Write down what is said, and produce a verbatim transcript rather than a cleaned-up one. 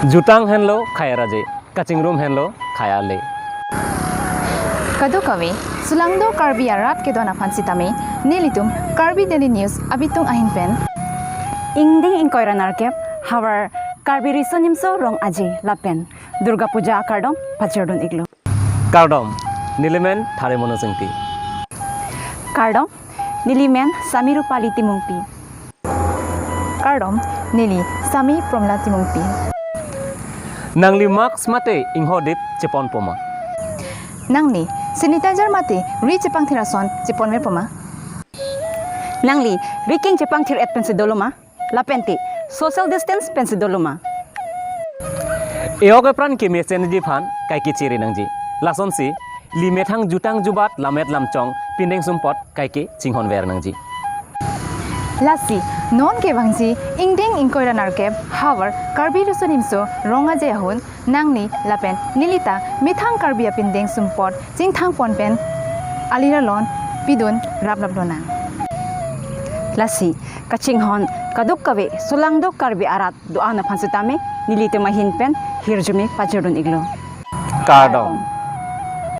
Jutang henlo khei araje, kachingrum henlo khei ale. Kadokave, sulangdo Karbi arat kedon aphan sitame, nelitum Karbi Daily News abitung ahin pen ingdeng ingkoi ra nerkep havar Karbi Riso Nimso Rong Aje lapen Durga Puja akardom pajordun iklo. Kardom, nelimen Thare Mono Singti. Kardom, nelimen Sami Rupali Timungpi. Kardom, neli Sami Promla Timungpi. Nangli mask mate inghodip cheponpo ma? Nangli sanitizer mate ri chepangthir ason cheponverpo ma? Nangli riking chepangthir-et pensi dolo ma? Lapente social distance pensi dolo ma? E-ok epran kemesenji aphan kaike chiri nangji. Lasonsi limethang jutang jubat lammet lamchong pindeng sumpot kaike chinghonver nangji. Lasi non kevangji ingdeng ingkoi ra nerkep havar Karbi Riso Nimso Rong Aje ahut nangli lapen nelita methang Karbi apindeng sumpot chingthangpon pen aliralon pidun raplap lonang. Lasi kachinghon kadokave sulangdo Karbi arat do-an aphan sitame nelitum ahin pen hirjume pajordun iklo. Kardom.